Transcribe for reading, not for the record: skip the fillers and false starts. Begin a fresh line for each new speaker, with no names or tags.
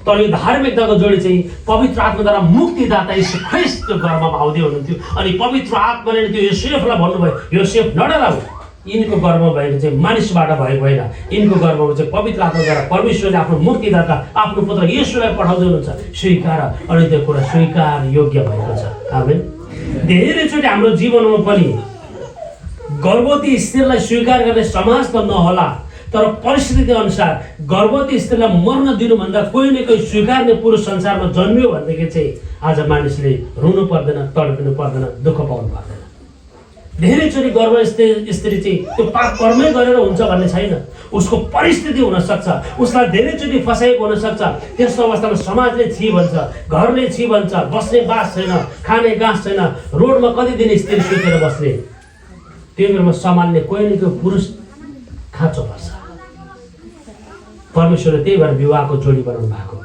तर यो धार्मिकताको जोडी चाहिँ पवित्र आत्माद्वारा मुक्तिदाता यीशु ख्रीष्टको गर्भमा आउँदै हुनुहुन्थ्यो अनि पवित्र आत्माले त्यो योसेफलाई भन्नुभयो, योसेफ नडराऊ, यिनको गर्भ भएको चाहिँ मानिसबाट भएको होइन, यिनको गर्भमा चाहिँ पवित्र आत्माद्वारा परमेश्वरले आफ्नो मुक्तिदाता आफ्नो पुत्र येशूलाई पठाउँदै हुनुहुन्छ, स्वीकार। अनि त्यो कुरा स्वीकार योग्य भएको छ। आमेन। धेरैचोटि हाम्रो जीवनमा पनि गर्भवती स्त्रीलाई स्वीकार गर्ने समाज त नहोला, तर परिस्थिति अनुसार गर्भवती स्त्रीलाई मर्न दिनुभन्दा कोही न कोही स्वीकार्ने पुरुष संसारमा जन्मियो भनेदेखि चाहिँ आज मानिसले रुनु पर्दैन, तडपिनु पर्दैन, दुःख पाउनु पर्दैन। धेरैचोटि गर्भवती स्त्री चाहिँ त्यो पाप कर्मै गरेर हुन्छ भन्ने छैन, उसको परिस्थिति हुनसक्छ, उसलाई धेरैचोटि फसाइएको हुनसक्छ। त्यस्तो अवस्थामा समाजले छि भन्छ, घरले छि भन्छ, बस्ने बास छैन, खाने गाँस छैन, रोडमा कति दिन स्त्री सुतेर बस्ने, त्यो बेलामा सम्हाल्ने कोही न कोही पुरुष खाँचो पर्छ। परमेश्वरले त्यही भएर विवाहको जोडी बनाउनु भएको।